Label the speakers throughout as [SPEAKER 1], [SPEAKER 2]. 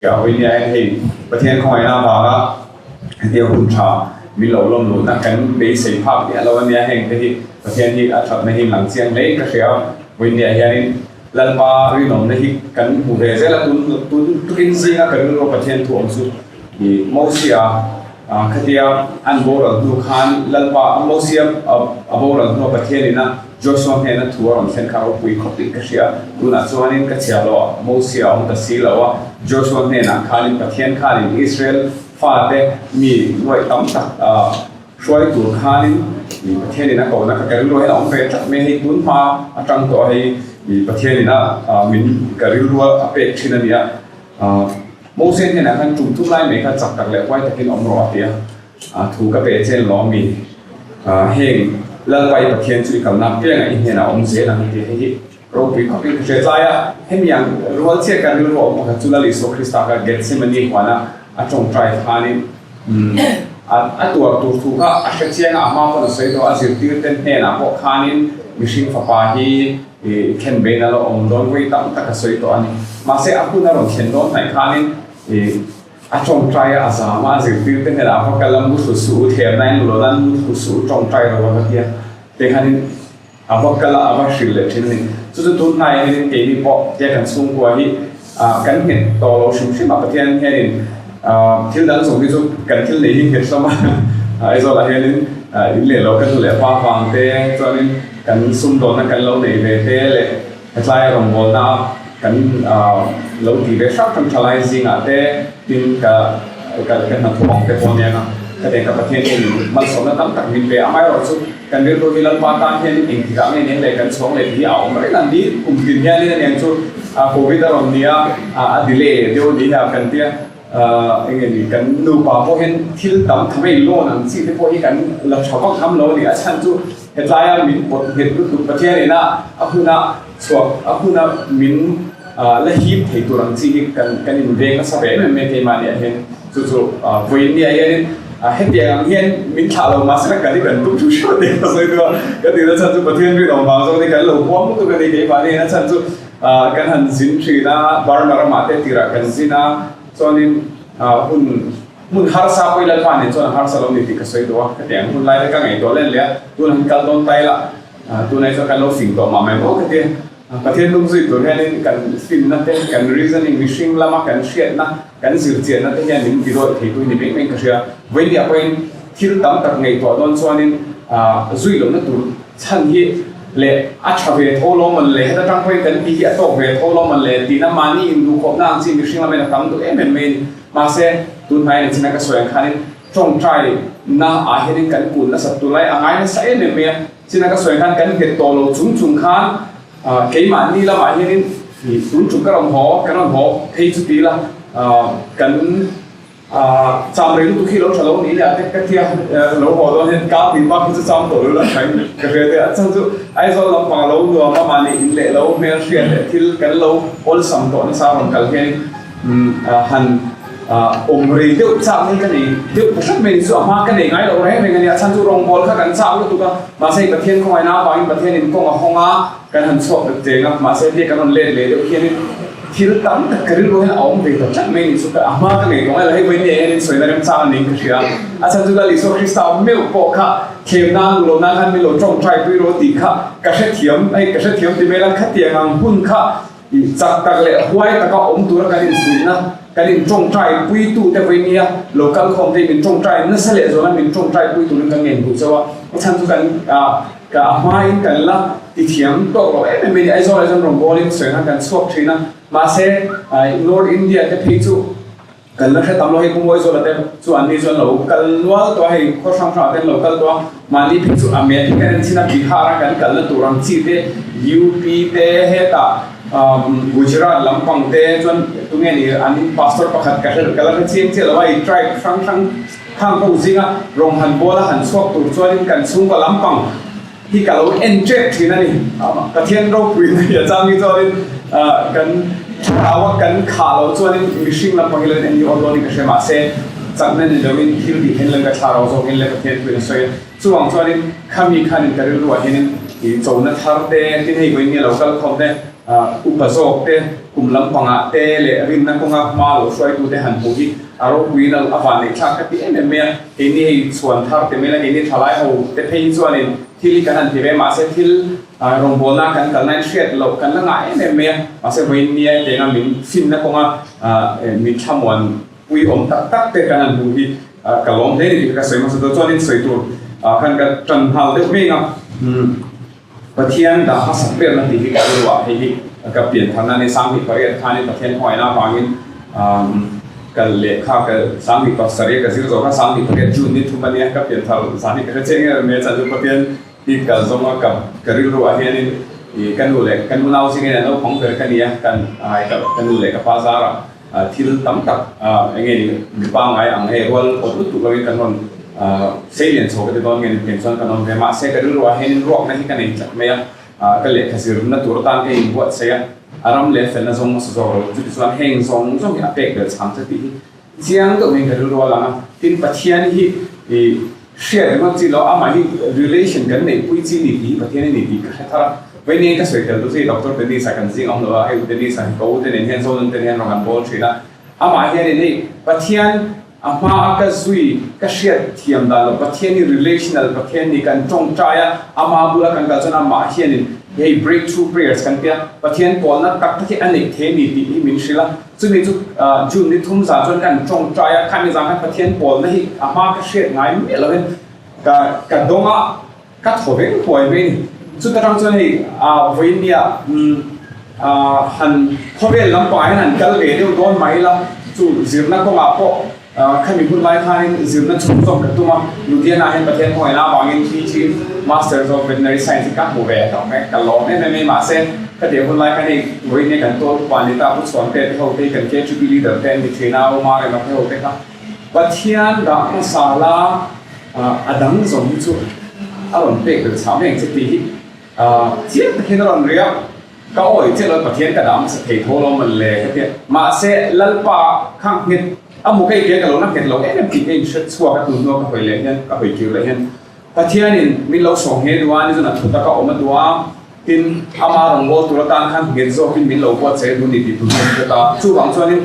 [SPEAKER 1] Vawinia hian hei Pathian khawngaihna avanga hetia hun tha min lo lawm luhna kan beisei phak miah lo ania, heng te hi Pathian hi a thatna hi lang chiang hle ka hria a, vawinia hianin Lalpa rinawmna hi kan hmu ve zel a, tun tun tukin zinga ka rilru Pathian thu awm chu i Mosia khatia an boral hnu khan Lalpa Mosia a boral hnua Pathianin a Joshua hnena thu a rawn thlen kha ropui khawp tih ka hria. Tunah chuanin ka chhiar lo a, Mosia a awm ta si lo a. Joshua hnenah khanin Pathian khanin Israel fate mi nuaih tam tak hruai tur khanin Pathianin a kohna kha ka rilru hian a awm ve tlat mai a, hei tun hma atang tawh a hei Pathianin a min ka rilru a pek thin a ni a. Mosia hnenah khan tum tum lai mai kha chak tak leh huai takin awm rawh a ti a. Thu ka pe chen lo ami? Heng Lalpa i Pathian chu i kalna piangah i hnenah a awm zel ang tih hei hi ropui khawpin ka hria tlai a. Hemi ang rual chiah ka rilru a awm pakhat chu Lal Isua Krista kha Gethsemane huana a tawngtai khanin a tuar tur thu kha a hre chiang a, a hma pawn a sawi tawh a, zirtirte hnenah pawh khanin mihring fapa hi khen bein a la awm dawn vawi tam tak a sawi tawh a ni. Mahse a hun a rawn thlen dawn hnaih khanin A tawngtai a, a zam a, a zirtir te hnenah a va kal a, mu thlu suh u, thlemna in lo nan mu thlu suh u, tawngtai lo a va ti a, tikhanin a va kal a, a va hrilh leh thin a ni. Chu chu tun hnaiah hianin keini pawh tia kan chhungkua hi kan nghet tawh lo hrim hrim a, Pathian hianin thil dang zawng hi chu kan thil nei hi nghet hlawm a, Aizawlah hianin in leh lo ka nu leh pa vang te chuanin kan sumdawnna kan lo nei ve te leh Hetlai rawngbawlna kan lo ti ve hrang hrang tha lai zingah te tin ka ka hnathawh ang te pawh ania nga khatiang ka Pathian hian in malsawmna tam tak min pe a, amaherawhchu kan rilru hi Lalpa tan hian engtikah nge nen leh kan chhawng leh tih hi a awm reng a ni kum tin hianin aniang chu Covid a rawn nia a delay leh deuh a ni a kan tia eng nge ni kan nupa pawh hian thil tam tha mai loan ang chi te pawh hi kan la tha vak ngam lo a ni a chhan chu Hetlaia min pawt nghet lutuk Pathian ina a huna chhuak a huna min la hip thei tur ang chi hi kan kan inveng nasa ve em em mai keimahniah hian chu chu vawiinniah hianin hetiang ang hian min thlah lo mahse kan hi kan tum thu hriat tih ka sawi duh a ka tihna chhan chu Pathian rinawm vang zawk ni kan lo huam lutuk a ni keimahni hian a chhan chu kan han zin thin a Burma ramah te tirah kan zin a chuanin hun Hmun harsa pawh i Lalpa nen chuan a harsa lo ni tih ka sawi duh a, ka ti ang. Hun lai te ka ngaihtuah len leh a, tun han kal dawn ta ila, tunah hi chuan kan lo fing tawh mah mai maw ka ti a. Pathian lung zui tur hianin kan finna te, kan reasoning, mihring lama kan hriatna, kan zirchianna te hian min ti dawih thei tu hi ni mai maiin ka hria. Vawinia pawhin thil tam tak ngaihtuah dawn chuanin zui lohna tur chhan hi leh a tha ve tho lo mawn le, heta tang pawhin kan tih hi a tawk ve tho lo mawn le tihna mahni induhkhawpna ang chi mihring lamin a tam duh em em mai a ni. Mahse, tun hnaia ni china ka sawi ang khanin tawngtai na ah hianin kan kun nasat tur lai a ngai nasa em em mai a, china ka sawi ang khan kan nghet tawh lo chung chung khan keimahni lamah hianin tun tum ka rawn haw, kan rawn haw phei chu ti ila kan cham rei lutuk hi lo tha lo ni le a te ka tia lo haw dawn hian kar hnih bak hi chu cham tawh lo la thain ka hria te a chhan chu Aizawl lampang a lo nuam a mahni in leh lo hmelhriat leh thil kan lo awlsam tawh nasa rawn kal hianin Han awm rei deuh chak hi ka nei deuh ta hret mai ni chu a hma ka nei ngai loh reng reng a nia chhan chu rawngbawl kha kan chak lutuk a mahse hei Pathian khawngaihna avangin Pathianin kawng a hawng a kan han chhuak ta cheng a mahse hei kan rawn let leh deuh hianin thil tam tak ka rilru hian a awm ve ta tlat mai ni chu ka a hma ka nei tawh ngai lo hei vawiin ni ah hianin sawina remchang a niin ka hria a chhan chu Lal Isua Krista meuh pawh kha thlem nan duh loh nan khan min lo tawngtai pui rawh tih kha ka hrethiam hei ka hrethiam ti mai la khatiang ang hun kha Chak tak leh huai taka awm tura kan infuihna, kan intawngtai puitute vawi nia lo kal khawm te min tawngtai nasa leh zawna min tawngtai pui turin kan ngen duh chauh a, a chhan chu kan ka a hmain kan la tithiam tawk lo em em mai ni. Aizawl ah chuan rawngbawlin sawi khan kan chhuak thin a, mahse North India te phei chu Kan la hre tam lo hei Pu Mawizuala te chu an ni chuan lo kal nual tawh a, hei khaw hrang hrangah te an lo kal tawh a, mahni phei chu a met hi kan en chin a, Bihar a kan kalna tur ang chi te, UP te hetah Gujarat lampang te chuan tunge ni an pastor pakhat ka hre ka la hre chiang chiah lo a, hei tribe hrang hrang khang ho zinga rawng han bawl a han chhuak tur chuanin kan chhungkaw lampang hi ka lo en tep thin a ni. Pathian ropui na hi a chang hi chuanin kan thlarau a kan khah loh chuanin mihring lampang hi lo in en hi awl dawn in ka hria mahse chakna ni loin thil tih then leh ka thlarau zawkin leh Pathian thuin a sawi a. Chuvang chuanin khami khanin ka rilruah hianin i chona thar te tin hei vawiin nge lo kal khawm te upa zawk te. kum lampangah te leh rinna kawnga hma lo hruaitute han hmuh hi a ropuiin a van neih thlak ka ti em em mai a. Keini hei chhuan thar ti mai la, keini thalai ho te phei hi chuanin thil hi kan han ti ve mahse thil rawngbawlna kan kalna in hriat loh kan la ngah em em mai a. Mahse vawiin nia hetianga min finna kawnga min thlamuan pui awm tak tak te kan han hmuh hi ka lawm hle ni tih kha ka sawi hmasa dawn. Chuanin sawi tur khan ka tan nghal deuh mai ang a. Pathian dah hmasak berna tih hi ka rilru ah hei hi ka pian tharna a ni. 1800 khanin Pathian khawngaihna avangin ka lehkha ka 17 ka zir zawh kha 1800 June ni thum a nia ka pian thar zan hi ka hre chiang em em mai a chan chu Pathian hi kal zawng a ka ka rilru ah hianin ih ka nu leh ka nu nau zingin an naupang ber ka ni a kan ka nu leh ka pa zarah Thil tam tak eng nge ni mipa ngai ang hei rual awt lutuk loin kan rawn sei lian chho ka ti dawn nge ni tiang chuan kan awm ve. Mahse ka rilru ah hianin ruakna hi ka nei tlat mai a, ka lehkha zirna tur atan ka inbuatsaih a, a ram leh felna zawng hmasa zawk lo. Chutichuan heng zawng zawng hi a pek belh chhang che tih hi chiang deuh maiin ka rilru a lang a. Tin, Pathian hi hriat ringawt chi lo, amah hi relation kan neihpui chi ni tih hi Pathian a ni tih ka hre thar a. Vawiin ka sawi tel tu chu Doctor Dennis-a kan zing awm lo a, hei u Dennis-a hi ka u te nen hian Zonun te nen hian rawn kan bawl thin a. Amah hianin hei Pathian a hma a ka zui ka hriat thiam dan lo, Pathian hi relational Pathian ni kan tawngtai a, ama bula kan kal chuan amah hianin hei breakthrough prayers kan tia, Pathian pawlna tak tak hi a neih thei a ni tih hi min hrilh a. Chumi chu June ni thum zan chuan kan tawngtai a, khami zan khan Pathian pawlna hi a hma ka hriat ngai miah lovin ka ka dawng a, Ka thaw veng huai mai ni. Chuta tang chuan hei vawiin nia han khawvel lampangah hian han kal ve deuh dawn mai ila chu zirna kawngah pawh khami hun lai khanin zirna chhung zawk ka tum a. Ludhiana hian Pathian khawngaihna avangin PG Masters of Veterinary Science hi ka hmu ve hlauh mai. Ka lawm em em mai mahse khatiang hun lai khan hei vawiin nia kan tual upa ni ta Pu Chhuante te ho te hi kan KTP leader te an ni thin a, U Marema te ho te kha Pathian dah hmasa la A dang zawng hi chu a rawn pek belh chhah mai ang che tih hi chiang tak hian a rawn ri a, ka awi chiah lo Pathian ka dah hmasa thei tho lo mawn le ka ti a, mahse Lalpa kha nghet a mu ka intia ka lo la nghet lo em em tih ka inhre chhuak a tun hnua ka hawi leh hian ka hawi kir leh hian Pathianin min lo sawm nghe duh a ni chuan a thu taka awm a duh a, tin ama rawn bawl tur atan khan nghet zawkin min lo buatsaih a duh ni tih tun hnua ka hre ta. Chuvang chuanin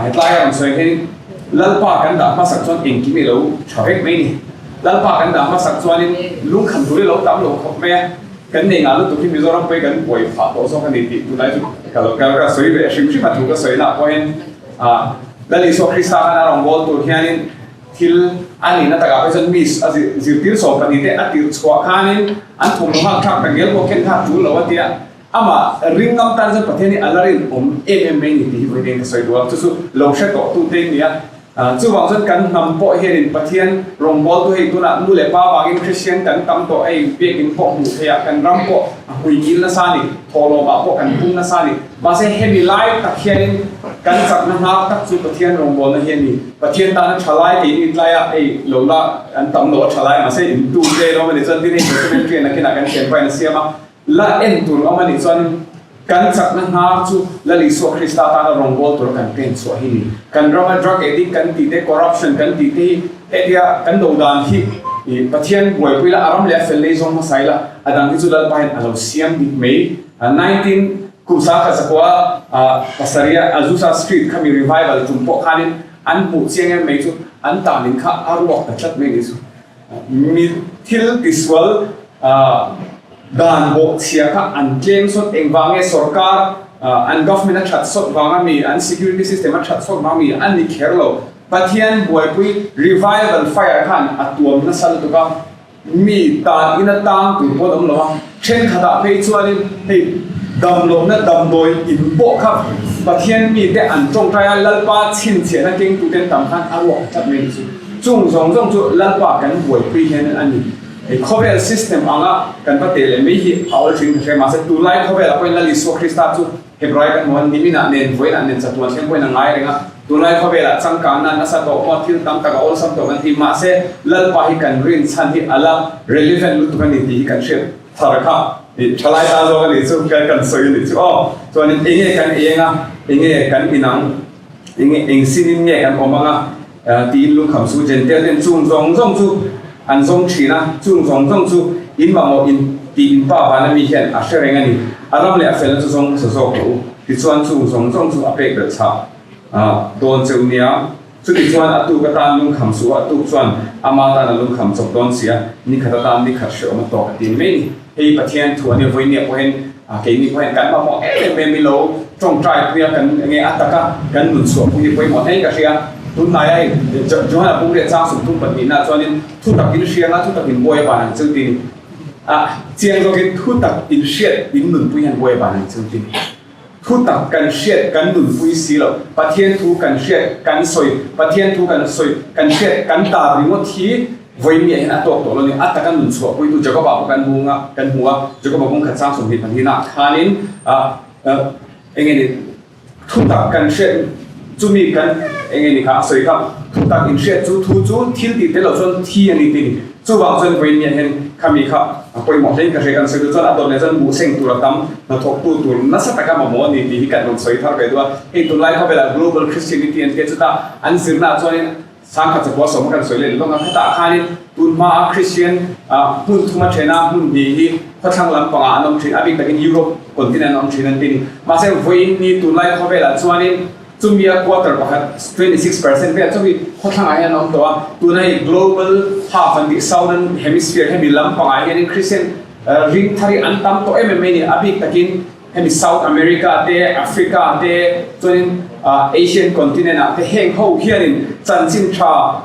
[SPEAKER 1] hetlai a rawn sawi hianin Lalpa kan dah hmasak chuan engkim i lo tha vek mai ni. Lalpa kan dah hmasak chuanin lungkhan tur i lo tam lo khawp mai a, kan nei ngah lutuk hi Mizoram pawhin kan buai phah tawh zawk a ni tih tunlai chu ka lo ka sawi ve hrim hrim a thu ka sawi naah pawhin Lal Isua Krista khan a rawn bawl tur hianin Thil a nihna takah phei chuan miss a zirtir 12 te a tirh chhuah khanin an thawmhnaw nghak thlak ta ngel pawh khen kha a tul lo a tia. Amah ring ngam tan chuan Pathian hi a la rinawm em em mai ni tih hi vawiin ka sawi duh a, chu chu lo hre tawh tu te in ni a. Chuvang chuan kan hnam pawh hianin Pathian rawngbawltu hei tunah nu leh pa vangin Kristian kan tam tawh hei biakin pawh hmuh theih a, kan ram pawh a hmui ngil nasa a ni, thawhlawmah pawh kan pung nasa a ni. Mahse hemi lai tak hianin kan chakna hnar tak chu Pathian rawngbawlna hi a ni. Pathian tana tha lai keini tlaia ei lo la an tam lo a tha lai mahse in tu te rawng a nih chuan tin hei documentary a nakinah kan thian pahin a siam a, la en tur awm a nih chuanin kan chakna hnar chu Lal Isua Krista tana rawngbâwl tura kan pen chhuah hi ni. Kan rama drug addict kan tih te, corruption kan tih te hi hetia kan do dan hi Pathian buaipui la, a ram leh a fel lei zawng hmasa ila a dang hi chu Lalpa hian a lo siam dik mai. 19 Kum sangkhat zakua pasarih Azusa Street khami revival tum pawh khanin an hmuh chiang em mai chu an tanin kha a ruak ta tlat mai ni chu. Mi thil tisual dan bawh chhia kha an tlem sawt engvang nge sorkar an government a that sawt vanga mi an security system a that sawt vanga mi an ni kher lo. Pathian buaipui revival fire khan a tuam nasa lutuk a. Mi tan ina tang tur pawh an awm lo a, thenkhatah phei chuanin hei damlohna damdawi in pawh kha Pathian mite an tawngtai a, Lalpa chhinchhiahna kengtuten tam khan a ruak tlat mai ni chu. Chung zawng zawng chu Lalpa kan buaipui hian a ni. Hei khawvel system anga kan va teh leh mai hi a awl thin ka hria, mahse tunlai khawvelah pawhin Lal Isua Krista chu Hebrai kan hmu a, niminah nen vawiinah nen chatuan thleng pawhin a ngai reng a, tunlai khawvelah changkanna nasa tawh maw thil tam tak a awlsam tawh kan ti, mahse Lalpa hi kan rin chhan hi a la relevant lutuk a ni tih hi kan hriat thar kha i thalai ta zawk a nih chu kan kan sawi a nih chu aw. Chuanin enge kan eng a, enge kan inang, enge eng sinin nge kan awm ang a tiin lungkham chu Jentail ten chung zawng zawng chu an zawng thin a, chung zawng zawng chu in mamawh in tih in pa vana mi hian a hre reng a ni. A ram leh a felna chu zawng hmasa zawk rawh u, tichuan chung zawng zawng chu a pek belh chhah dawn che u nia. Chutichuan a tuk atan lungkham suh a, a tuk chuan ama tan a lungkham chawp dawn si a, ni khat atan ni khat hrehawm a tawk a ti mai ni. Hei Pathian thu a nia, vawinia pawhin keini pawhin kan mamawh em em i lo tawngtai pui a, kan enge a taka kan nun chhuah pui hi pawimawh hle in ka hria. Tunhnaia hei Johana pumriat chang sawmthum pahnihna chuanin thu tak in hriang a, thu tak in buai a van ang chu ti ni. A chiang zawkin thu tak in hriat in nunpui hian buai a van ang chu ti ni. Thu tak kan hriat kan nunpui si lo. Pathian thu kan hriat kan sawi, Pathian thu kan sawi, kan hriat kan tar ringawt hi vawiin miah hian a tawk tawh lo ni. A taka nun chhuahpuitu Jakoba pawh kan hmu a, kan hmu a. Jakoba kawng khat sang 20 pahnihna khanin eng nge ni thu tak kan hriat chumi kan eng nge ni kha a sawi kha thu tak inhriat chu thu chu thil tih tel lo chuan thi a ni ti ni. Chuvang chuan vawiin miah hian khami kha a pawimawh hle in ka hria kan sawi duh chuan a dawt leh chuan buh seng tur a tam hnathawktu tur nasa taka mamawh a ni tih hi kan rawn sawi thar ve duh a. Hei tunlai khawvelah Global Christianity an tia chutah an zirnaah chuanin sangkhat chakua sawma kan sawi leh lawng a khatah khanin tun hmaa Christian hmun thuma thena hmun hnih hi khawthlang lampangah an awm thin a bik takin Europe continent an awm thin an ti ni. Mahse vawiin ni tunlai khawvelah chuanin Chumi a quarter pakhat 26% vel chumi khawthlangah hian a awm tawh a, tuna hei global half an tih southern hemisphere hemi lampangah hianin Christian ring thar hi an tam tawh em em mai a ni, a bik takin hemi South America te, Africa te chuanin Asian continent ah te heng ho hianin chanchin tha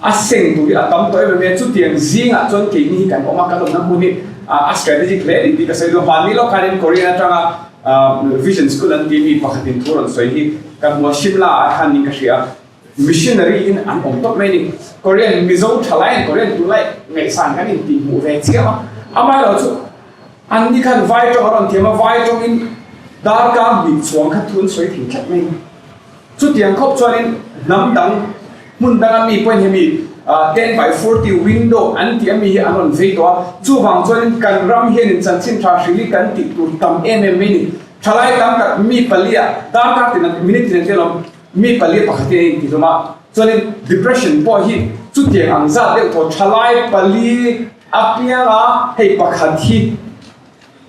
[SPEAKER 1] a seng tur hi a tam tawh em em mai a, chutiang zingah chuan keini hi kan awm a, kan awmna hmun hi a strategic hle a ni tih ka sawi duh a, hmanni lawk khanin Korean atanga Vision School an tih mi pakhatin thu rawn sawi hi ka hmu a, Shimla ah khan ning ka hria a, missionary in an awm tawp mai a ni, Korean Mizo thalai an Korean tunlai ngaihsan kan intih hmuh ve chiam a, amaherawhchu chu an ni khan vai tawng a rawn thiam a, vai tawngin darkar hnih chhuang kha thu an sawi thei tlat mai a ni. Chutiang khawp chuanin hnam dang hmun danga mi pawhin hemi 10 by 40 window an tih ami hi an rawn vei tawh a, chuvang chuanin kan ram hianin chanchin tha hril hi kan tih tur tam em em mai ni. Thalai tam tak mi palia darkar tin minute tin an tel awm, mi palia pakhat hi an intihlum a, chuanin depression pawh hi chutiang ang zat deuh thaw thalai pali apianga hei pakhat hi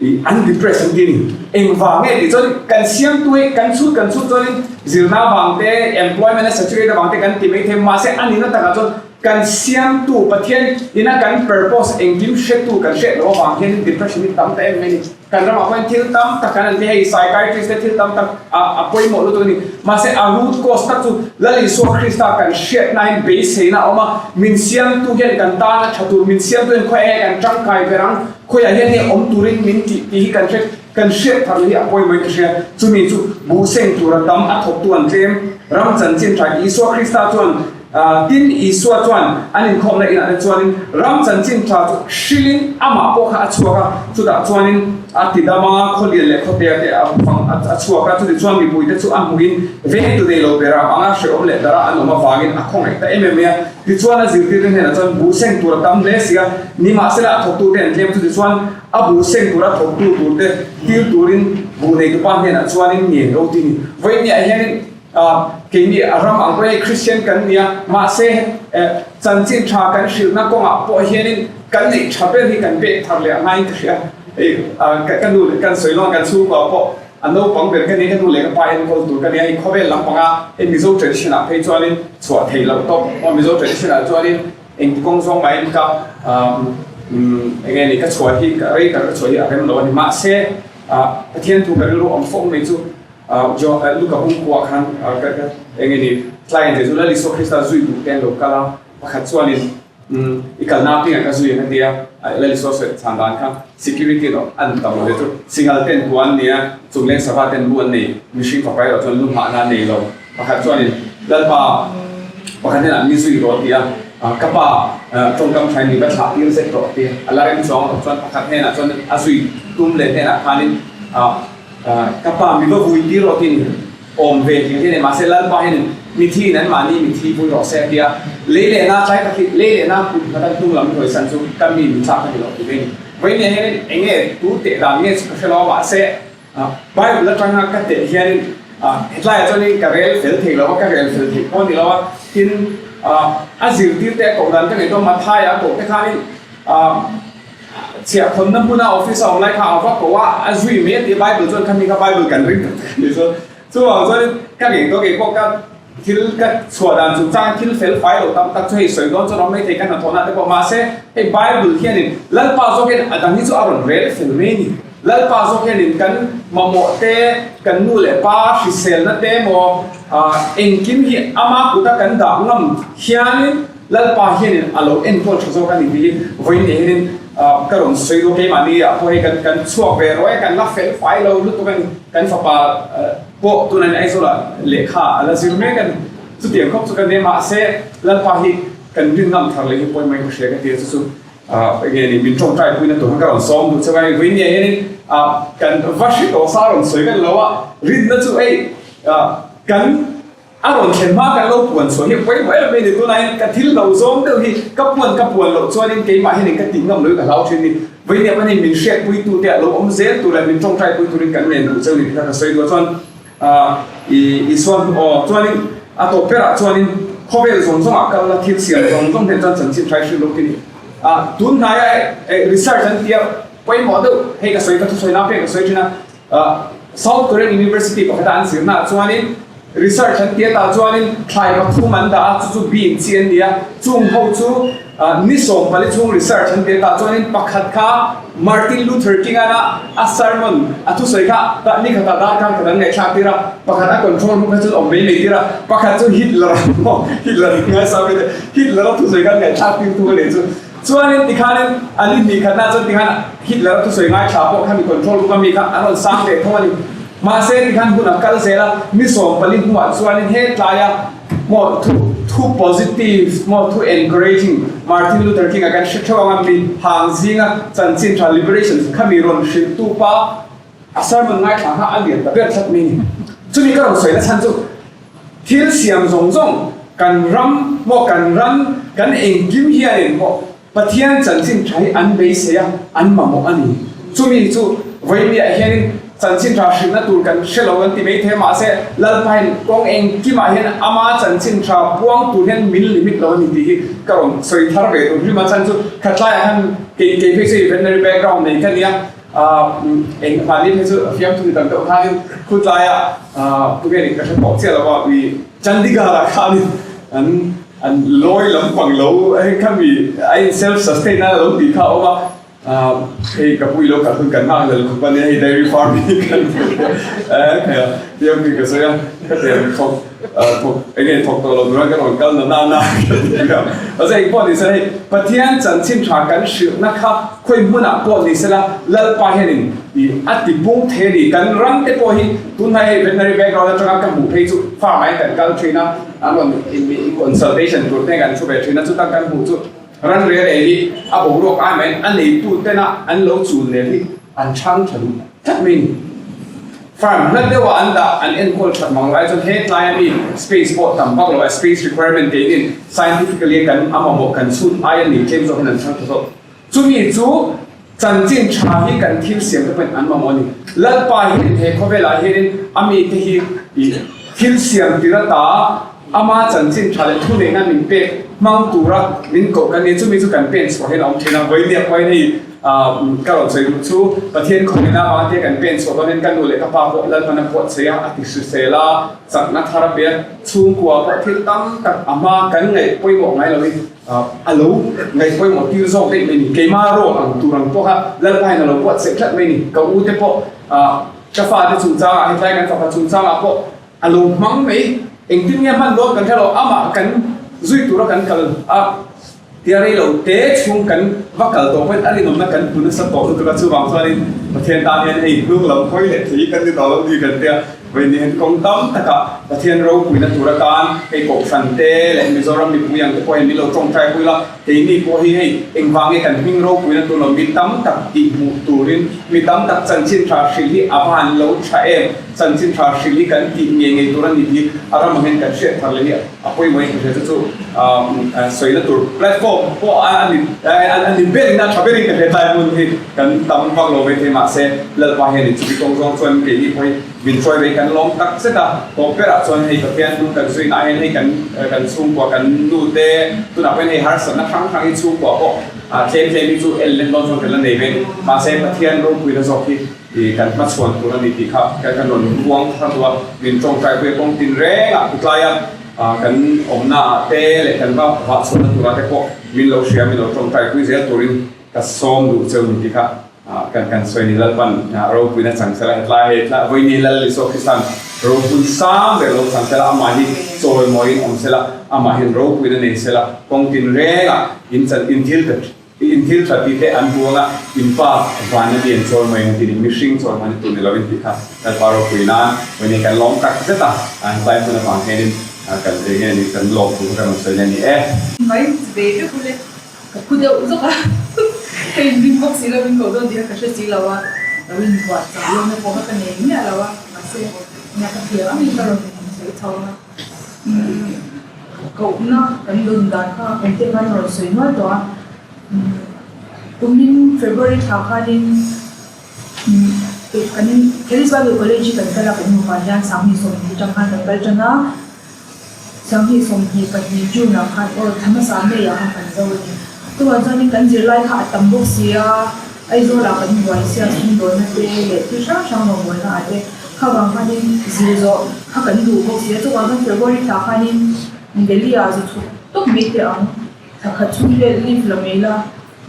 [SPEAKER 1] I an depress an ti a ni. Engvang nge tih chuan kan siamtu hi kan chhut kan chhut chuanin zirna avang te, employment a saturate avang te kan ti mai thei mahse a nihna takah chuan kan siamtu Pathian ina kan purpose engkim hretu kan hriat loh avang hian depression hi tam ta em mai a ni. Kan ramah pawh hian thil tam tak kan an ti hei psychiatrist te thil tam tak a a pawimawh lutuk a ni. Mahse a root cause tak chu Lal Isua Krista kan hriatnain beiseina a awm a, min siamtu hian kan tan a tha tur, min siamtu hian khawi enge kan tangkai ber ang, Khawiah hian hei awm turin min tih tih hi kan hre kan hriat thar hi a pawimawh in ka hria. Chumi chu buh seng tura tam a thawktu an tlem. Ram chanchin tha Isua Krista chuan tin Isua chuan an inkhawmna inah te chuanin ram chanchin tha chu hrilhin amah pawh kha a chhuak a, chutah chuanin a tidam a, khawlian leh khawtea te a fang a chhuak a, chutichuan mipuite chu a hmuhin vengtu nei lo bera anga hrehawm leh dara an awm avangin a khawngaih ta em em mai a. Tichuan a zirtirte hnenah chuan buh seng tur a tam hle si a, nimahsela a thawktute an tlem chu tichuan a buh seng tura thawktu turte tir turin buh neitupa hnenah chuanin ngen ro ti a ni. Vawiinniah hianin keini a ram ang pawh hi Kristian kan ni a, mahse chanchin tha kan hrilhna kawngah pawh hianin kan neih tha ber hi kan pek thar leh a ngaiin ka hria. Hei ka nu leh kan sawi lawn kan chhungkua pawh A naupang ber ka ni, ka nu leh ka pa enkawl tur ka ni a, hei khawvel lampanga hei Mizo tradition ah phei chuanin chhuah theih loh tawp maw, Mizo tradition ah chuanin engti kawng zawng mahin ka eng nge ni ka chhuah hi ka rei tak ka chhuah hi a rem lo a ni, mahse Pathian thu ka rilru awm fawk mai chu Luka pumkua khan eng nge ni tlaiin Jesu Lal Isua Krista zui duh te an lo kal a, pakhat chuanin I kalna apiangah ka zui ang a ti a, Lal Isua sawi chhan dan kha security erawh an tam lo ve chu. Singhal ten kua an nei a, chungleng sava ten lu an nei, mihring fapa erawh chuan lu nghahna an nei lo. Pakhat chuanin Lalpa pakhat hnenah mi zui rawh a ti a, ka pa tawngkam thain mi va thlah tir zet rawh a ti a, a la rem chuang loh chuan pakhat hnenah chuan a zui tum leh hnenah khanin ka pa mi va vui tir rawh tiin Awm ve tih hi a ni. Mahse Lalpa hian mithi in anmahni mithi vui rawh se a ti a. Lei leh na tlai tak hi lei leh na kut hna kan hnung lam hawi san chu ka mi min thlak a ni lo ti ve a ni. Vawiin hian eng nge tu teh dan nge chu ka hre lo a mahse Bible atanga ka teh hianin hetlaiah chuanin ka rel fel thei lo a, ka rel fel theih pawh a ni lo a. Tin a zirtirte a koh dan ka ngaihtuah Mathaia a koh te khanin. chhiahkhawnna hmuna office a awm lai kha a va ko a, a zui mai a ti a, Bible chuan khami kha Bible kan ring tak tak a ni chuan chuvang chuanin ka ngei tawh kei pawh ka thil ka chhuah dan chungchang thil fel fai lo tam tak chu hei sawi dawn chuan awm mai thei ka hnathawhna te pawh mahse hei Bible hianin Lalpa zawk hian a dang hi chu a rawn rel fel mai a ni. Lalpa zawk hianin kan mamawh te, kan nu leh pa hriselna te emaw engkim hi ama kuta kan dah ngam hianin Lalpa hianin a lo enkawl tha zawk a ni tih hi vawiin ni hianin ka rawn sawi duh a, keimahni ah pawh hei kan kan chhuak ve rawh e, kan la fel fai lo lutuk a ni, kan fapa pawh tunah hian Aizawlah lehkha a la zir mek a ni, chutiang khawp chu kan nia mahse Lalpa hi kan rin ngam thar leh hi pawimawh in ka hria ka ti a chu chu. Enge ni min tawngtai puina tur kha ka rawn sawm duh chauh a, vawiin ni ah hianin kan va hri tawh sa rawn sawi vek lo a, rinna chu hei kan a rawn thlen hma kan lo puan chhuah hi pawimawh em mai ni, tunah hian ka thil lo zawng deuh hi ka puan ka puan loh chuanin keimah hianin ka tih ngam lo hi ka hlau thin ni, vawiin ni ah pawhin min hriatpui tu te ah lo awm zel tur leh min tawngtai pui turin kan nen duh chauh ni tih kha ka sawi duh a, chuan Isuan aw chuanin a tawp berah chuanin khawvel zawng zawngah kal la thil siam zawng zawng hnen chuan chanchin hrai hrilh lo tih a ni. Tun hnaia research an tia pawimawh deuh hei ka sawi ka thusawi nau pek ka sawi thin a, South Korean University pakhata an zirnaah chuanin research an tia tah chuanin thlai pathum an dah a, chu chu bean chi an ni a, chung ho chu Ni 14 chhung research an tir tah chuanin pakhat kha Martin Luther King-a a sermon a thusawi kha tah ni khatah darkar khat an ngaihthlak tir a, pakhat a control room kha chuan awm mai mai tir a, pakhat chu Hitler a maw Hitler a ngaisang mai te Hitler a thusawi kha an ngaihthlak tir thung a nih chu. Chuanin tikhanin an inhnih khatna chuan tikhan Hitler a thusawi ngaithla pawh kha mi control room a mi kha an rawn sang ve thung a ni. Mahse tikhan hun a kal zel a, ni 14 hnuah chuanin hetlaia Maw thu thu positive maw thu encouraging Martin Luther King a kan hre theuh anga mi hang zinga chanchin tha liberation kha mi rawn hrilh tu pa a sermon ngaithla kha a lian ta ber tlat mai ni. Chumi ka rawn sawi na chhan chu thil siam zawng zawng kan ram maw kan ran kan engkim hianin maw Pathian chanchin tha hi an beisei a, an mamawh a ni. Chumi chu vawiin-ah hianin chanchin tha hrilhna tur kan hre lo an ti mai thei a, mahse Lalpain kawng engkimah hian ama chanchin tha puang tur hian min limit lo a ni tih hi ka rawn sawi thar ve tur hrim a, chhan chu khatlaiah khan kei kei phei chu veterinary background nei ka ni a, eng mahni phei chu fiamthu ni tam deuh khanin khutlaiah tunge nih ka hre tawh chiah lo a, ui Chandigarh-ah khanin an An lawi lampang lo hei kha mi a in self sustain a lo tih kha a awm a, hei ka pui lo kal hun kan nghak lel khawp a nia hei dairy farm hi kan hei a tiang hi ka sawi a ka tiang thawk thawk eng nge thawk tawh lo tura ka rawn kal na na na ka ti a mahse eng pawh ni se hei Pathian chanchin tha kan hrilhna kha khawi hmunah pawh ni sela Lalpa hianin ih a ti pung thei a ni kan ram te pawh hi tunhnai hei veterinary background atanga ka hmuh phei chu farm ah hian kan kal thin a. An rawn consultation tur te kan thu ve thin a, chuta kan hmuh chu ran rel ei hi a boruak ai maiin a neitu tena an lo chul nen hi an chhang tha duh tlat mai a ni. Farm hlat deuhah an dah an enkawl that mang lai chuan hetlai ami space pawh tam vak lo a, space requirement keinin scientifically kan a mamawh kan chhut aia nei tlem zawk hian an chhang tha zawk. Chumi chu chanchin tha hi kan thil siam te pawhin an mamawh a ni. Lalpa hian he khawvelah hianin a mite hi thil siam tir ata ama chanchin tha leh thuneihna min pek hmang tura min koh kan ni. Chumi chu kan pen chhuah hian a awm thin a. Vawinia pawhin hei ka rawn sawi duh chu Pathian khawvelah avangte kan pen chhuah dawn hian ka nu leh ka pa pawh Lalpan a phuahchei a, a ti hrisel a, chakna thar a pe a, chhungkua pawh thil tam tak a hma kan ngaih pawimawh ngai loin A lo ngaih pawimawh tir zawk daih mai ni. Keimah rawh ang tur ang pawh kha Lalpain a lo buatsaih tlat mai ni. Ka u te pawh ka fate chungchangah hetlai kan fapa chungchangah pawh a lo hmang mai. Engtin nge hman dawn kan hre lo, amah kan zui tura kan kal a tia rei lo te chhung kan va kal tawh pawhin a rinawmna kan hmu nasa tawh lutuk a, chuvang chuanin Pathian tan hian hei hnung lam hawi leh thei kan ni tawh lo ni kan tia. Vawiin hian kawng tam takah Pathian ropuina tur atan hei Kohhran te leh Mizoram mipui ang te pawh hian min lo tawngtai pui la, keini pawh hi hei engvang nge kan hming ropuina tur lo mi tam tak tih hmuh turin mi tam tak chanchin tha hrilh hi a va han lo tha em, chanchin tha hrilh hi kan tih ngei ngei tur a ni tih a ram ang hian kan hriat thar leh hi a pawimawh in ka hria chu chu sawina tur platform pawh a ni a ni berin a tha berin ka hria tlai hmun hi kan tam vak lo maithei mahse Lalpa hian in chumi kawng zawng chuan keini pawh hi Min hruai ve kan lawm tak zet a, tawp berah chuan hei Pathian hnung kan zuina ah hian hei kan kan chhungkua kan nu te tunah pawhin hei harsatna hrang hrang hi chhungkua pawh. Tlem tlem hi chu en lem dawn chuan kan la nei ve ni. Mahse Pathian ropuina zawk hi kan hmachhuan tur a ni tih kha kan rawn ruang thar duh a, min tawngtai pui a kawng tin reng ah kutlai a kan awmna ah te leh kan va vahchhuahna turah te pawh min lo hria min lo tawngtai pui zel turin ka sawm duh cheu ni tih kha kan kan sawi ni. Lalpan ropuina chang sela hetlai hei tlai vawiin hi Lal Isua Kristan ropui sang ber lo chang sela amah hi chawimawiin awm sela amah hian ropuina nei sela kawng tin reng ah in chan in thil In thil tha tih te an buang a, in pa van a mi an chawl mai ang tih ni, mihring chawl hman tur ni lo in tih kha Lalpa ropui nan vawiin kan lawm tak zet a, helai hmun avang hianin kan eng nge ni kan lawm thu kha kan rawn sawi na ni e.
[SPEAKER 2] Mai ve vek ule, ka phu deuh zawk a, ka inring bawk si lo, min koh dawn tih kha ka hre si lo a, lo inbuat chah lawmna pawh kha ka nei miah lo a, mahse nia ka thiam angin ka rawn sawi chho a. Kohna kan dawn dan kha engte khan a rawn sawi nual tawh a, kumin February thla khanin kan Kelly's Bible College hi kan kal a, kan nupa hian 2020 atang khan kan kal tan a, 2022 June ah khan aw thla hmasa May ah khan kan zo a ni. Chuvang chuanin kan zirlai kha a tam bawk si a, Aizawl ah kan buai sia sumdawnna te leh thil hrang hrang rawngbawlna ah te kha vang khanin zir zawh kha kan duh bawk si a, chuvang chuan February thla khanin Delhi ah zu chhuk tawp mai teh ang, thla khat chhung vel leave la mai la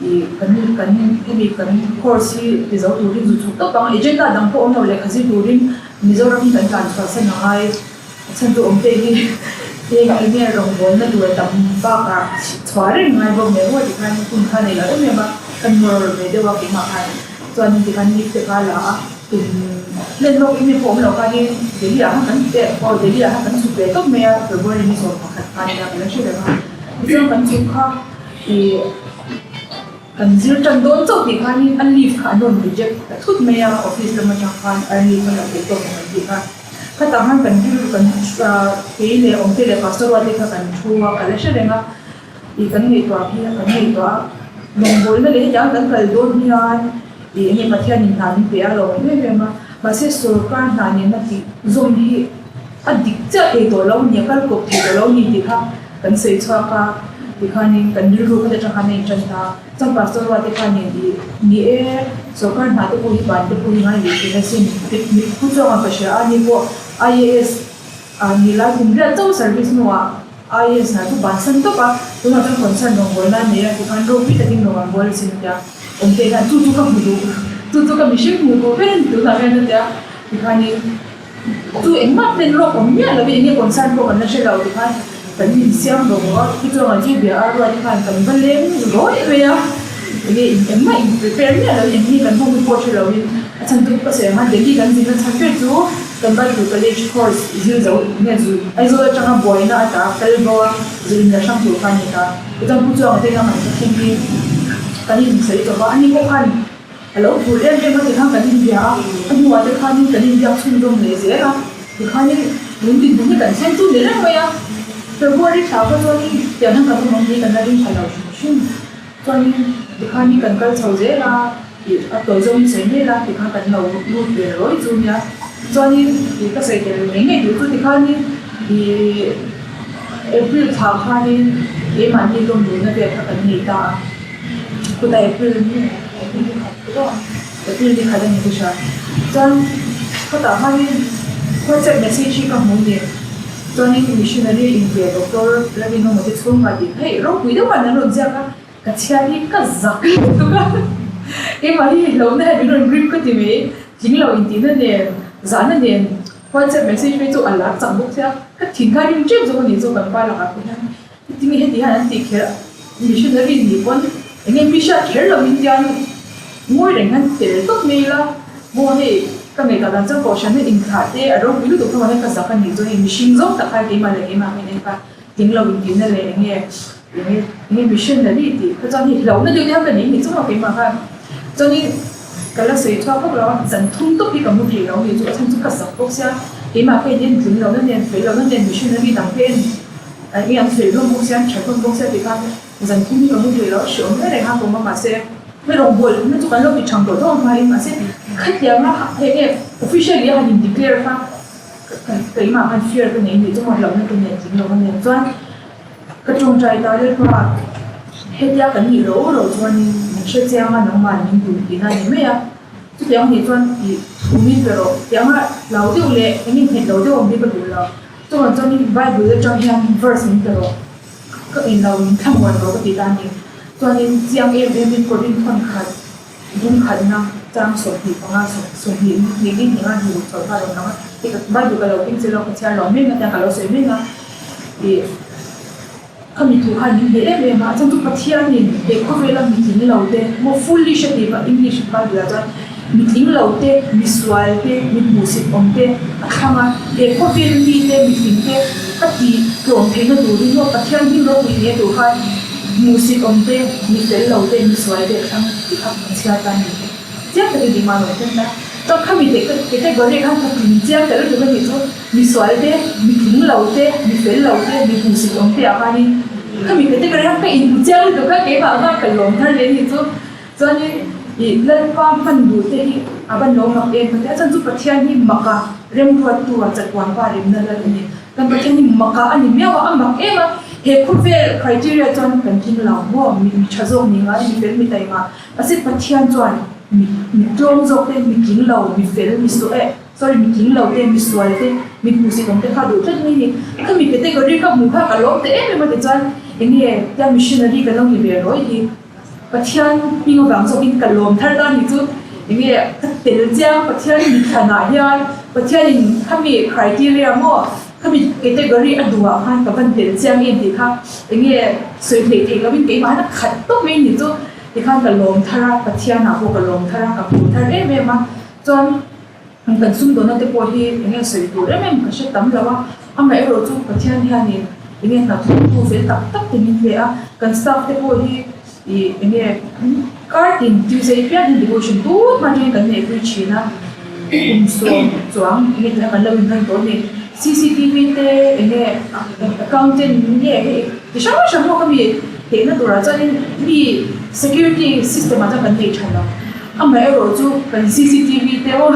[SPEAKER 2] ih kan kan hemi kan course hi ti zo turin zu chhuk tawp ang, agenda dang pawh awm lo lehkha zir turin Mizoram hi kan tlan chhuah san a ngai. A chhan chu awm te hi heng eng nge rawngbawlna tur a tam bakah chhuah reng ngai bawk nen maw tikhan hun kha nei lo em em a, ka nawr ve deuh a keimah khan chuan tikhan leave te kha la a, tum hlen lawk em em pawh awm lo khanin Delhi ah khan kan te aw Delhi ah khan kan chhuk ve tawp mai a February ni 11 khan nia ka la hre reng a, tichuan kan chhuk kha ih kan zir tan dawn chauh tih khanin a leave kha an rawn reject ta thut mai a office lam atang khan early kha lo theih tawk ang an tih kha. Khatah khan kan rilru kan kei leh awmte leh pastor ruat te kha kan thu a, ka la hre reng a, ih kan ngaihtuah hi kan ngaihtuah a, rawngbawlna leh hetiang kan kal dawn hian ih enge Pathianin hna min pe a lo awm em em a, mahse sorkar hna nena tih zawm hi a dik chiah thei tawh lo ni, a kal kawp thei tawh lo ni tih kha kan sawi chhuak a, tikhanin kan rilru kha te atang khan a intan ta a. Chuan Pastor Ruate khanin i ni e, sorkar hna te pawh hi ban te pawh hi ngai leh thin asin. Mitphu chuang a ka hria a, ni pawh IAS ah ni lai kum riat chauh service hnuah IAS hna chu bansan tawp a, tunah chuan concern rawngbawlna a nei a, tikhan ropui takin rawn an bawl asin a tia. Awmte hian chu chu ka hmu duh, chu chu ka mihring hmuh duh ber a ni tunah hian a tia, tikhanin Chu engmah hlen rawk awm miah lovin enge concern pawh kan la hre lo tikhan kan insiam rawk a, chuchuan an chu bia a ruat khan kan va leng rawih mai a, enge engmah in prepare miah lovin eng nge kan hawng hi pawh hre lovin a chhan chu ka sawi ang a Delhi kan zin a chhan ber chu kan Bible college course zir zo nge zu Aizawl atanga buaina a ta kal bo a zu in la hrang tur kha a ni ta, chuan pu Chuanga te inah kan va thleng hi kan insawi tawp a, ani pawh khan. A lo phur em em a tikhan kan inbia a, a hnuah te khanin kan inbiak chhunzawm leh zel a, tikhanin tun dinhmun hi kan thleng chu ni reng mai a, February thla kha chuanin tiang hian kan awm ang tih kan la ring tha lo hrim hrim, chuanin tikhanin kan kal chho zel a, ih a tawi zawngin sawi mai la tikhan kan lo lut ve rawi chu nia, chuanin ih ka sawi tel ngei ngei duh chu tikhanin ih April thla khanin keimahni lawmluhna vel kha kan nei ta a. Kutah April ni April ni khat te pawh April ni khat a ni hria. Chuan khawtah khanin WhatsApp message hi ka hmu ni. Chuanin missionary inpe doctor Lalrinawma te chhungah tih phei ropui deuh khan an rawn ziak a, ka chhiar hi ka zak lutuk a. Keimah hi hlauhna hian min rawn grip ka ti mai. Tling lo intihna nen, zahna nen WhatsApp message phei chu a lar chak bawk sia. Ka thin kha rim tep zawk a ni chu kan pa lakah pawh hian. Tinge heti hian an tih kher a, missionary nih pawn enge mi hriat kher lo in tiang ngawi reng hian tel tawp mai ila maw hei ka ngaihtuah dan chuan kohhran hian inthlah te a ropui lutuk hlawm ah hian ka zak a nih chuan hei mihring zawng tak khan keimah leh keimah hian en ka tling lo in tihna leh enge enge enge missionary tih kha chuan hei hlauhna deuh te hian ka nei ni chung a keimah khan chuanin ka la sawi chhuak vak lo a zan thum tawp hi ka mu thei lo a nih chu a chhan chu ka zak bawk sia keimah ka in en tling lo na nen fel lo na nen missionary dang te en An i an fel hlawm bawk sia, an tha hlawm bawk sia tih khan zan thum hi ka mu thei lo, hre awm reng reng a kawm a mahse hei rawngbawlh na chu kan lo ti thang tawh tawh ang hmain mahse khatiang a hei nge officially a han in declare kha keimah khan fear ka nei nih chu maw hlauhna ka nei tling lo a nia chuan ka tawngtai ta Lalpa. Hetia kan nih ro ro chuanin min hre chiang a, nangmah min duh tihna a ni mai a. Chutiang nih chuan i thu min pe rawh tih anga hlau deuh leh eng innghet lo deuh awm hi ka duh lo. Chuvang chuanin Bible atang hian verse min pe rawh, ka in lo min thlamuan rawh ka ti ta a ni. Chuanin chiang em emin Korin thawn khat bung khatna chang 25 20 hnih ni hnih nga hnih ruk chawlh kha a rawn lang a. Hei ka Bible ka lo keng che lo ka chhiar lo mek a tia ka lo sawi mek a. Ih. Khami thu khan min hneh em em a, chuan chu Pathianin he khawvela mitling lo te, maw foolish a tih kha English Bible ah chuan mitling lo te, misual te, mi hmuhsit awm te a thlang a, he khawvel mi te, mitling te a tih tlawm theihna turin maw Pathian hming ropui nia tur khan hmuhsit awm te, mi fel lo te, misual te a thlang tih kha ka chhiar ta a ni. Chiang takin engmah lo thleng ta. Chuan khami category khan ka tling chiang ta lutuk a nih chu. Misual te, mi tling lo te, mi fel lo te, mi hmuhsit awm te ah khanin khami category khan ka inhmu chiang lutuk kha keimah khan ka lawm thar leh a nih chu. Chuanin ih Lalpa hman duh te hi a va lo mak em ka ti a, chuan chu Pathian hi maka remruattu a chatuan pa remna lal a ni. Kan Pathian hi maka a ni miau a, a mak em a, he khawvel criteria chuan kan tling lo maw, mi tha zawk ni ngai, mi fel mi taima, mahse Pathian chuan mi mi tlawm zawk te, mi tling lo, mi fel, mi suh eh. Sorry, mi tling lo te, mi sual te, mi hmuhsit awm te kha duh tlat mai ni. Khami category ka hmuh kha ka lawm ta em em a tichuan enge tia missionary ka lo ni ve rawih hi Pathian hming avang zawkin ka lawm thar ta ni chu enge ka tel chiang Pathian mithlanah hian Pathianin khami criteria maw khami category a duhah khan ka van tel chiang em tih kha enge sawi hleih theih lovin keimah hian a khat tawp mai ni chu tikhan ka lawm thar a Pathianah pawh ka lawm thar a ka hmu thar em em a chuan Kan sumdawnna te pawh hi eng nge sawi tur em em ka hre tam lo a, amaherawh chu Pathian hianin eng nge hnathawktu fel tak tak te min hle a, kan staff te pawh hi ih eng nge kar tin Tuesday piang hian devotion tut hma atangin kan neihpui thin a, kum sawm chuang eng nge tihna kan lo inrem tawh a ni. Cctv te eng nge accountant nge hei ti hrang hrang ho ka mi theihna turah chuanin mi security system ah chuan kan nei tha lo. Amaherawh chu kan cctv te aw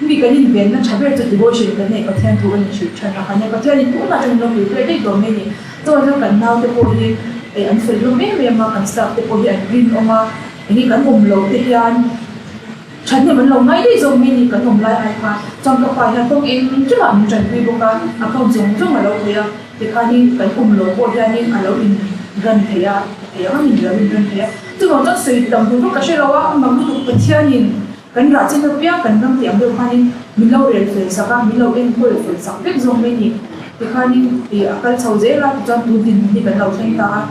[SPEAKER 2] mi kan invenna tha ber chu devotion kan neih Pathian thu kan inhrilh than a, kan Pathian in tunah chuan min lo pui ber daih tawh mai a ni. Chuan chuan kan naute pawh hi eh an fel hlawm em em a, kan staff te pawh hi an rinawm a, enge kan awm loh te hian thahnem an lo ngai daih zawk mai a ni kan awm lai ai kha. Chuan ka pa hian kawng engkimah min tanpui bawk a, account zawng zawng a lo khawih a, tikhanin kan awm loh pawh hianin a lo inran thei a, thei ang angin a lo inran thei a. Chuvang chuan sawi tam tur vak ka hre lo a, amah lutuk Pathianin kan rah chin apiang kan ram tih ang deuh khanin min lo rel fel sak a, min lo enkawl fel sak vek zawk mai a ni. Tikhanin ih a kal chho zel a, tichuan tun dinhmun hi kan lo thleng ta a.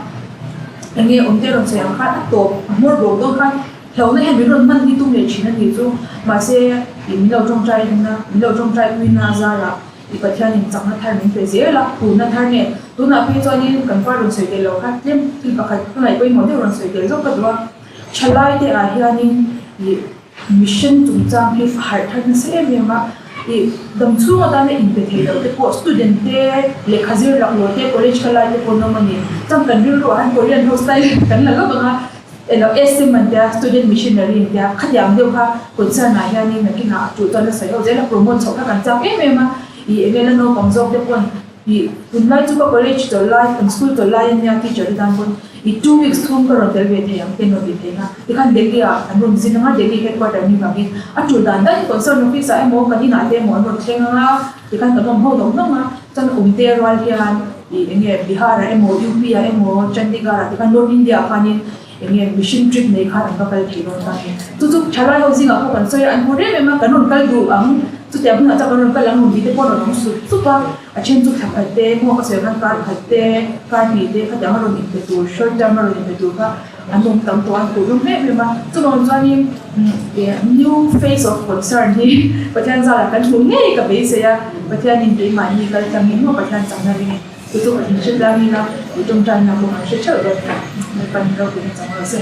[SPEAKER 2] Enge awmte rawn sawi ang khan a tawp a hmawr bawk dawn khan hlauhna hian min rawn hman hi tum leh thin a nih chu. Mahse ih min lo tawngtai na, min lo tawngtai puina a zarah. I Pathianin chakna thar min pe zel a, phurna thar nen. Tunah phei chuanin kan pa rawn sawi tel lo kha tlem thil pakhat ka ngaih pawimawh deuh rawn sawi tel zawk ka duh a. Thalai te ah hianin ih mission chungchang hi harh thar nasa em em a, ih dam chhung atana inpe thei loh te pawh student te lehkha zir laklawh te college ka lai te pawh an awm a ni. Chuan kan rilru ah hian Korean ho style kan la lawk ang a. Elo SM an tia, student missionary an tia, khatiang deuh kha concern ah hianin nakinah a tul chuan a sawi ho zel a, promote chhoh kha kan chak em em a, ih enge la naupang zawk te pawn ih tunlai chu ka college chawlh lai, kan school chawlh lai ania teacher te tan pawn ih two weeks thum ka rawn tel ve thei ang te an rawn ti thei ang a, tikhan Delhi ah an rawn zin ang a, Delhi headquarter ni vangin a tul dan dan concern office ah emaw kan inah te emaw an rawn thleng ang a, tikhan kan awm ho nawk nawk a, chuan awm te rual hian. Ih eng nge Bihar ah emaw UP ah emaw Chandigarh ah tikhan North India ah khanin eng nge mission trip nei khan an va kal thei dawn ta ni. Chu chu thalai ho zingah pawh kan sawi a, an hmu rem em a, kan rawn kal duh ang, chutiang hunah chuan kan rawn kal ang rawn tih te pawh a rawn awm sup sup a, a then chu thla khat te maw ka sawi khan kar khat te, kar hnih te khatiang a rawn inpe tur short term a rawn inpe tur kha an awm tam tawh a, an hmuh hlawm em em a. Chuvang chuanin new face of concern hi Pathian zarah kan hmuh ngei ka beisei a, Pathianin keimahni kal tlangin maw Pathian chakna ringin chu chu kan hre tlangin a, i tawngtaina pawh kan hre theuh dawn nia, Lalpan ropui na chang rawh se.